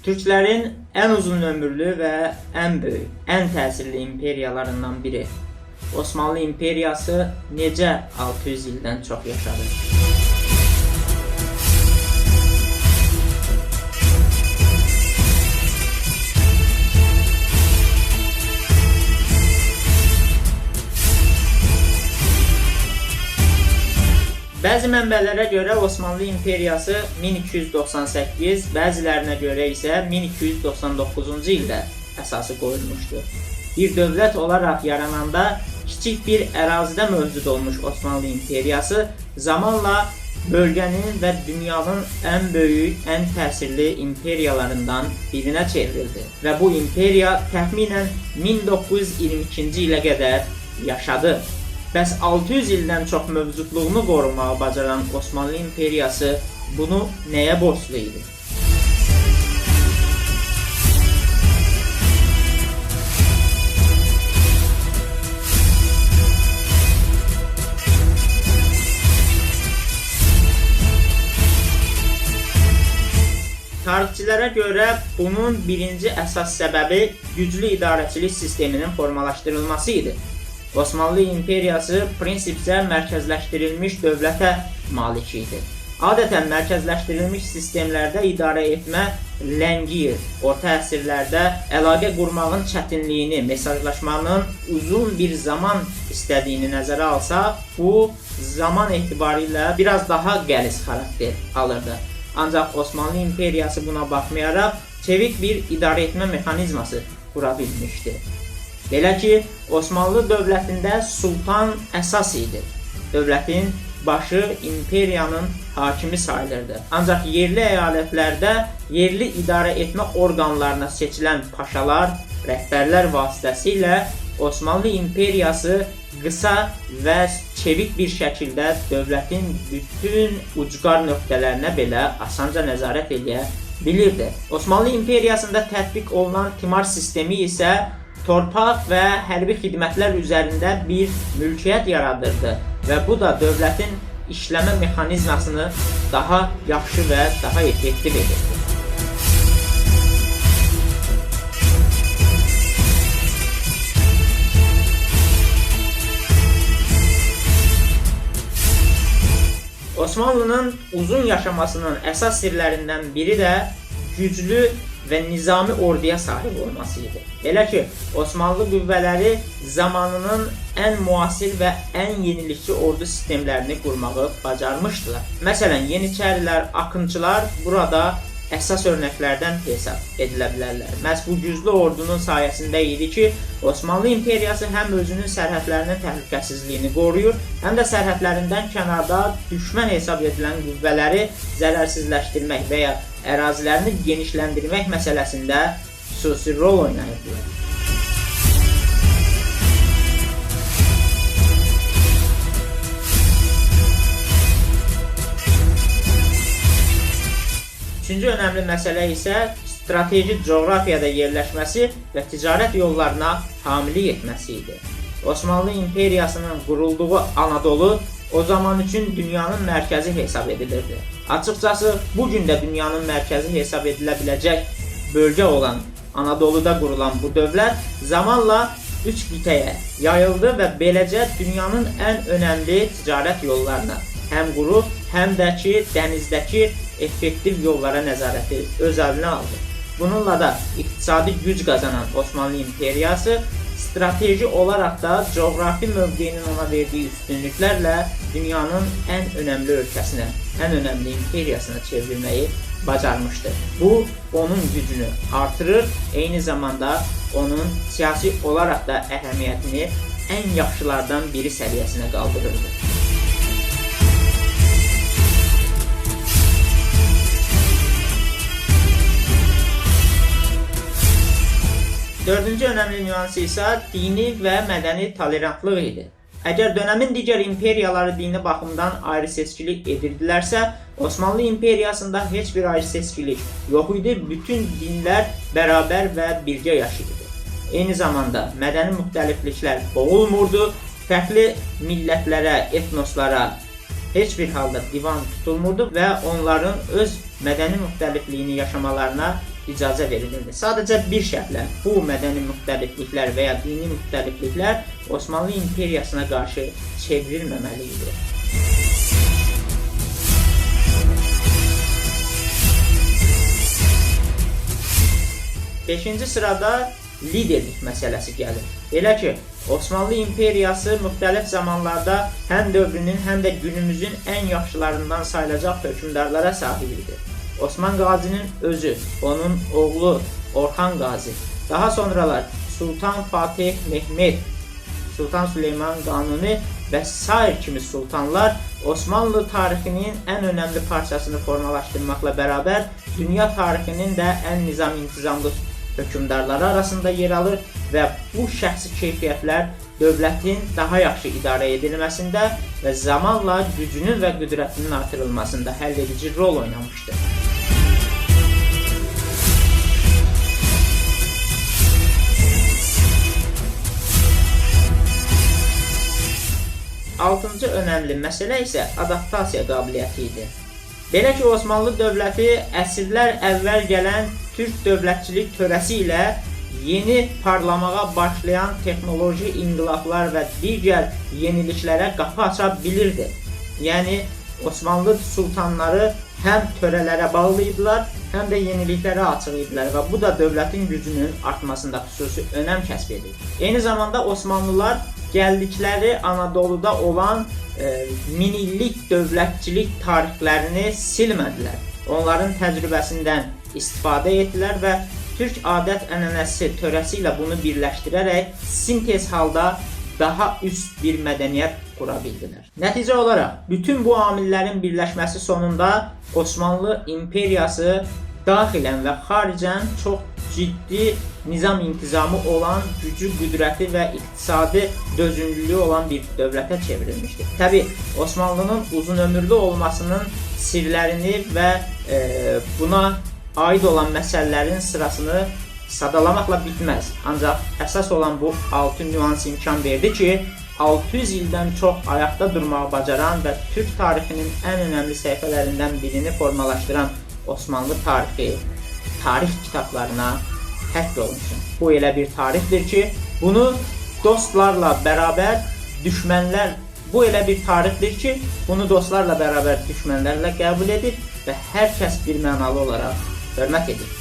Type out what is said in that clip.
Türklərin ən uzun ömürlü və ən böyük, ən təsirli imperiyalarından biri Osmanlı İmperiyası necə 600 ildən çox yaşadı? Bəzi mənbələrə görə Osmanlı İmperiyası 1298, bəzilərinə görə isə 1299-cu ildə əsası qoyulmuşdu. Bir dövlət olaraq yarananda kiçik bir ərazidə mövcud olmuş Osmanlı İmperiyası zamanla bölgənin və dünyanın ən böyük, ən təsirli imperiyalarından birinə çevrildi və bu imperiya təxminən 1922-ci ilə qədər yaşadı. Bəs 600 ildən çox mövcudluğunu qorumağı bacaran Osmanlı İmperiyası bunu nəyə borclu idi? Tarixçilərə görə bunun birinci əsas səbəbi güclü idarəçilik sisteminin formalaşdırılması idi. Osmanlı İmperiyası prinsipcə mərkəzləşdirilmiş dövlətə malik idi. Adətən mərkəzləşdirilmiş sistemlərdə idarə etmə ləngiyir. Orta əsrlərdə əlaqə qurmağın çətinliyini, mesajlaşmanın uzun bir zaman istədiyini nəzərə alsaq, bu zaman etibarilə biraz daha qəliz xarakter alırdı. Ancaq Osmanlı İmperiyası buna baxmayaraq çevik bir idarə etmə mexanizması qura bilmişdi. Belə ki, Osmanlı dövlətində sultan əsas idi. Dövlətin başı imperiyanın hakimi sayılırdı. Ancaq yerli əyalətlərdə yerli idarə etmə orqanlarına seçilən paşalar, rəhbərlər vasitəsilə Osmanlı İmperiyası qısa və çevik bir şəkildə dövlətin bütün ucqar nöqtələrinə belə asanca nəzarət eləyə bilirdi. Osmanlı İmperiyasında tətbiq olunan timar sistemi isə torpaq və hərbi xidmətlər üzərində bir mülkiyyət yaradırdı və bu da dövlətin işləmə mexanizmasını daha yaxşı və daha effektiv edirdi. Osmanlının uzun yaşamasının əsas sirlərindən biri də güclü və nizami orduya sahib olması idi. Belə ki, Osmanlı qüvvələri zamanının ən müasir və ən yenilikçi ordu sistemlərini qurmağı bacarmışdılar. Məsələn, Yeniçərilər, Akınçılar burada əsas örnəklərdən hesab edilə bilərlər. Məhz bu güclü ordunun sayəsində idi ki, Osmanlı İmperiyası həm özünün sərhədlərinin təhlükəsizliyini qoruyur, həm də sərhədlərindən kənarda düşmən hesab edilən qüvvələri zərərsizləşdirmək və ya ərazilərini genişləndirmək məsələsində xüsusi rol oynayırdılar. Üçüncü önəmli məsələ isə strateji coğrafiyada yerləşməsi və ticarət yollarına hamilik etməsi idi. Osmanlı İmperiyasının qurulduğu Anadolu o zaman üçün dünyanın mərkəzi hesab edilirdi. Açıqcası, bu gün də dünyanın mərkəzi hesab edilə biləcək bölgə olan Anadoluda qurulan bu dövlət zamanla üç qitəyə yayıldı və beləcə dünyanın ən önəmli ticarət yollarına həm quru, həm də ki dənizdəki effektiv yollara nəzarəti öz əlinə aldı. Bununla da iqtisadi güc qazanan Osmanlı İmperiyası strateji olaraq da coğrafi mövqeyinin ona verdiyi üstünlüklərlə dünyanın ən önəmli ölkəsinə, ən önəmli imperiyasına çevrilməyi bacarmışdı. Bu onun gücünü artırır, eyni zamanda onun siyasi olaraq da əhəmiyyətini ən yaxşılardan biri səviyyəsinə qaldırırdı. Dördüncü önəmli nüansı isə dini və mədəni tolerantlıq idi. Əgər dönəmin digər imperiyaları dini baxımdan ayrı-seçkilik edirdilərsə, Osmanlı İmperiyasında heç bir ayrı-seçkilik yox idi. Bütün dinlər bərabər və birgə yaşayırdı. Eyni zamanda mədəni müxtəlifliklər boğulmurdu. Fərqli millətlərə, etnoslara heç bir halda divan tutulmurdu və onların öz mədəni müxtəlifliyini yaşamalarına icazə verilirdi. Sadəcə bir şərtlə, bu mədəni müxtəlifliklər və ya dini müxtəlifliklər Osmanlı imperiyasına qarşı çevrilməməli idi. Beşinci sırada liderlik məsələsi gəlir. Belə ki, Osmanlı imperiyası müxtəlif zamanlarda həm dövrünün, həm də günümüzün ən yaxşılarından sayılacaq hökmdarlara sahib idi. Osman Qazinin özü, onun oğlu Orxan Qazi, daha sonralar Sultan Fatih Mehmet, Sultan Süleyman Qanuni və sair kimi sultanlar Osmanlı tarixinin ən önəmli parçasını formalaşdırmaqla bərabər dünya tarixinin də ən nizam-intizamlı hökmdarları arasında yer alır və bu şəxsi keyfiyyətlər dövlətin daha yaxşı idarə edilməsində və zamanla gücünün və qüdrətinin artırılmasında həll edici rol oynamışdır. Altıncı önəmli məsələ isə adaptasiya qabiliyyəti idi. Belə ki, Osmanlı dövləti əsrlər əvvəl gələn türk dövlətçilik törəsi ilə yeni parlamağa başlayan texnoloji inqilablar və digər yeniliklərə qapı aça bilirdi. Yəni, Osmanlı sultanları həm törələrə bağlı idilər, həm də yeniliklərə açıq idilər və bu da dövlətin gücünün artmasında xüsusi önəm kəsb edir. Eyni zamanda Osmanlılar gəldikləri Anadoluda olan minillik dövlətçilik tarixlərini silmədilər. Onların təcrübəsindən istifadə etdilər və türk adət-ənənəsi, törəsi ilə bunu birləşdirərək sintez halda daha üst bir mədəniyyət qura bildilər. Nəticə olaraq, bütün bu amillərin birləşməsi sonunda Osmanlı imperiyası daxilən və xaricən çox ciddi nizam-intizamı olan, gücü, qüdrəti və iqtisadi dözümlülüyü olan bir dövlətə çevrilmişdir. Təbii, Osmanlının uzunömürlü olmasının sirlərini və buna aid olan məsələlərin sırasını sadalamaqla bitməz. Ancaq əsas olan bu 6 nüans imkan verdi ki, 600 ildən çox ayaqda durmağı bacaran və türk tarixinin ən önəmli səhifələrindən birini formalaşdıran Osmanlı tarixi tarix kitablarına həkk olunsun. Bu elə bir tarixdir ki, bunu dostlarla bərabər düşmənlər, bu elə bir tarixdir ki, bunu dostlarla bərabər düşmənlərlə qəbul edir və hər kəs bir mənalı olaraq hörmət edir.